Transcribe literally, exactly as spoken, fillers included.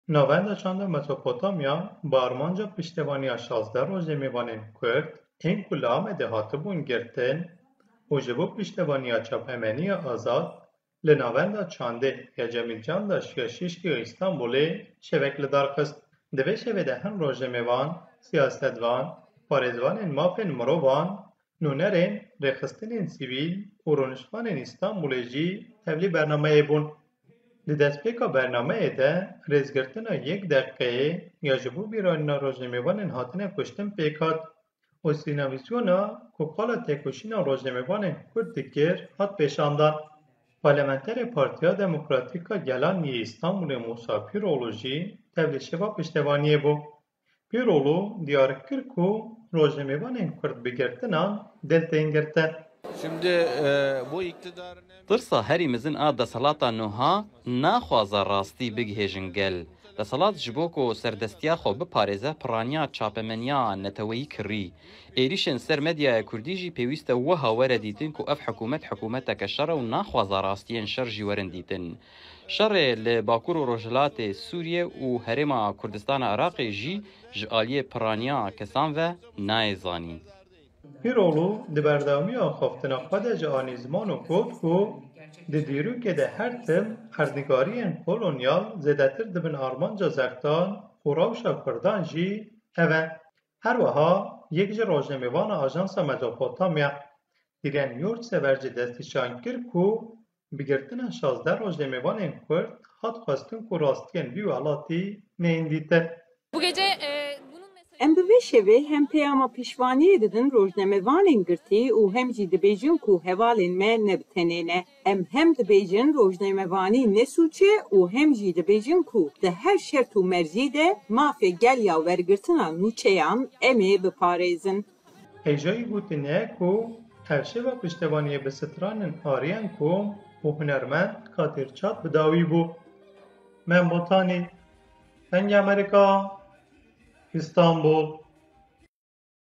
Navenda Çanda Mezopotamya bi armanca piştevaniya şazdeh rojnamevanên Kurd ên ku li Amedê hatibûn girtin û ji bo piştevaniya çapemeniya azad li Navenda Çandê ya Cemîl Candaş ya Şişkî ya Îstanbulê şevek li dar xist. Di vê şevê de hin rojnamevan, siyasetvan, parêzvanên mafên mirovan, nûnerên rêxistinên sivîl û rûniştvanên Îstanbulê jî tevlî bernameyê bûn. Di destpêka bernameyê de rêzgirtina yek deqeyê ya ji bo bîranîna rojnamevanên hatine kuştin pêk hat û sînavîzyona ku qala têkoşîna rojnamevanên Kurd dikir hat pêşandan. Parlamenterê Partiya Demokratîk a Gelan yê Îstanbulê Musa Pîroğlu jî tevlî şeva piştevaniyê bû. Pîroğlu diyar kir ku rojnamevanên Kurd bi girtinan dil tên girtin. Şimdi e, bu iktidarın en Tirsa herî mezin a desthilata nuha naxwaze rastî bigihêjin gel. Desthilat ji bo ku serdestiya xwe biparêze piraniya çapemeniya neteweyî kirî. Êrîşên ser medyaya kurdî jî pêwîst e wiha were dîtin ku ev hikûmet hikûmeteke şer e û naxwaze rastiyên şer jî werin dîtin. Şerê li Bakur û Rojhilatê Sûriyê û Herêma Kurdistana Iraqê jî ji aliyê piraniya kesan ve nayê zanîn. Pîroğlu di berdewamiya axaftina xwe de ji anî ziman û got ku di dîrokê de her tim erdnigariyên kolonyal zêdetir di bin armanca zextan û rewşa Kurdan jî ev e. Her wiha yek ji rojnamevana Ajansa Mezopotamya, Diren Yurtsever jî destnîşan kir ku bi girtina şazdeh rojnamevanên Kurd hat xwestin ku rastiyên vî welatî neyên dîtin. Bu gece e, bunun mesajı Em bi vê şevê hem peyama piştvaniyê didin rojnamevanên girtî û hem jî dibêjin ku hevalên me ne bi tenê ne. Em hem dibêjin rojnamevanî ne sûc e û hem jî dibêjin ku di her şert û mercî de mafê gel ya wergirtina nûçeyan em ê biparêzin. Hêjayî gotinê ye ku ev şeva piştevaniyê bi stranên Aryenko û hunermend Kadir Çat bi dawî bû. Mem Botanî, Dengê Amerîka, Îstanbul.